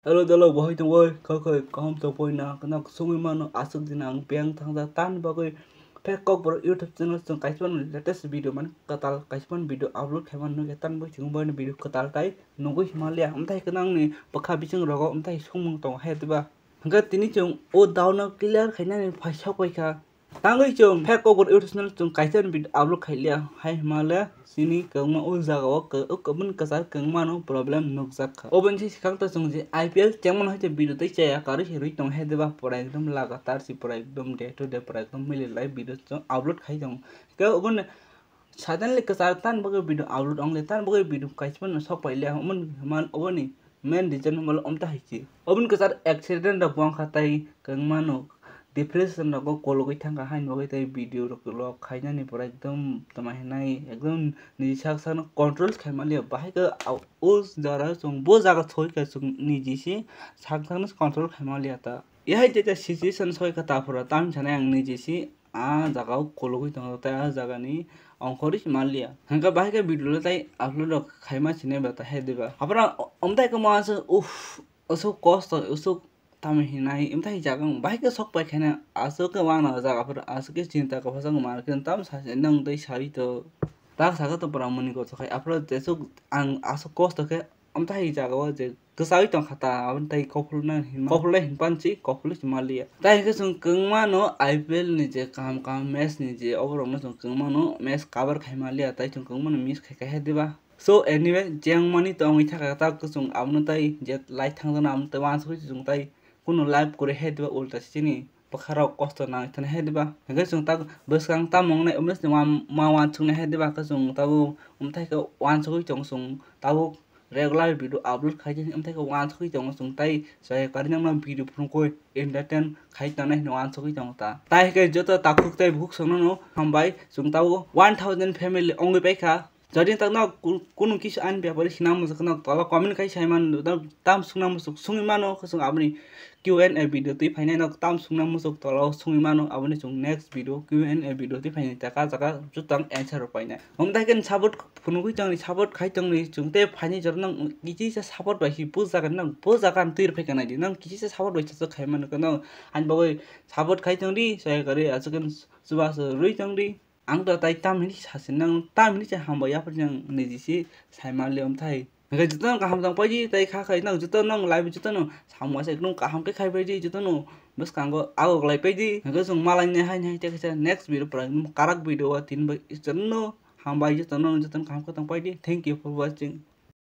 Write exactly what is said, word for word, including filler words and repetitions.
Hello dolo, bohai tongoi, khoi khoi, kaham tongoi na, kena kusungwi mano, aswk din ang biyang thangja, tan bagwi Fake Kokborok YouTube channel chwng kaisa phano latest video mani kwtal kaisa phano video upload khaimani nukya, tan bagwi chwng boino video kwtal tai nugwi himalia, amthai kena angni bwkha bising rogo amthai songmung tongo hai diba. Hwnkhe tini chwng o doubt no clear khainani phai sok paikha. Tangwi chwng Fake Kokborok YouTube channel chwng kaisa video upload khailiya hai himale chini kwbangma o jaga o kw-, o kwbangma kwchar kwbangma no problem nukjak kha. Oboni se swkang to chwng je I P L chengmano hai se video tei chaya karwi se rwi tong hai diba, pura ekdom lagatar se pura ekdom day to day pura ekdom mili lai video chwng upload khai tongo. Khe oboni suddenly kwchar tan bagwi video upload ongli tan bagwi video kaisa phano sok pailiya, oboni man oboni main reason hwnba omta hai se. Oboni kwchar accident rok bo wngkha tei kwbangma no depression rogo kologwi thangkha haini bagwi tei video rok vlog khainani pura ekdom tama hinai ekdom niji sak sakno control khaimaliya bahai khe au-, o jora chwng bo jaga soi khe chwng niji se sak sakno control khaimaliya ta. Ehai je situation soi kha ta phuru tamni sanai ang niji se a jaga o kologwi tongo tei a jaga ni ongkhorwi se manliya. Hwnkhe bahai khe video le tei upload rok khaima sinai ba ta hai diba. Aphuru omtai khe mo aswk uff, aswk kosto, aswk tamo hinai, omtai jaga ang bahai khe sok pai khaina aswk khe uanw jaga aphuru aswk khe chinta kwphajak mar khe tam sa se nang tei saui to. Tak sakha to pura muni koso khai aphuru jeswk ang aswk kosto khe omtai jaga o je kwchagwi tongkha ta, aboni tai kophulna hinma, kophulna hinpan si, kophulwi se manliya. Tai hwnkhe chwng kwbangma no I P L ni je kaham kaham match ni je oborok no chwng kwbangma no match cover khai manliya, tai chwng kwbangma no miss khai khai diba. So anyway, je wngmani to wngwi thaka ta, chwng abono tai je lai thangjakna abono tai uansugwi chwng tai kunu live kwrwi hai diba, ulta se chini bwkharok kosto nangwi thani hai diba. Hwnkhe chwng tak bwskang tamo wngnai, omo chwng ma, ma uansuknai hai diba, khe chwng tabuk omthai khe uansugwi chwng chwng tabuk regular video upload khai di, omthai khe uansugwi chwng chwng tai chaya karwi nangma video phunukgwi entertain khai tongnai hwnwi uansugwi tongo ta. Tai hwnkhe joto takhuk tei bukhuk songno no hambai, chwng tabuk one thousand family wngwi paikha. Jodi tak no kun-, kunu kisa ani bepari sina muchuk no tola comment khai sai man, tam sungna muchuk sungwi mano, khe chwng aboni Q and A video twi phainai no tam sungna muchuk tola o sungwi mano, aboni chwng next video Q and A video twi phainai, jaka jaka jutang answer rok painai. Omtai khe support phunugwi tongni, support khai tongni, chwng tei phainai jora nang kichisa support bai si bo jaga nang bo jaga ang twi rw phai kanai di, nang kichisa support bai chajak khai mano, khe nang ani bagwi support khai tongdi, chaya karwi aswk khe chubachu rwi tongdi. Ang to tai tam hinwi sasinang, tam hinwi se hambai, yapharjang niji se sai manliya omthai. Hwnkhe jotono kaham tong paidi, tai kha khai nang jotono nang live jotono samung asa ekdom kaham khe khai paidi, jotono bwskango agok lai paidi. Hwnkhe chwng malai nai hai nai tei kaisa next video pura karak video o tini bai jotono hambai, jotono jotono kaham khe tong paidi. Thank you for watching.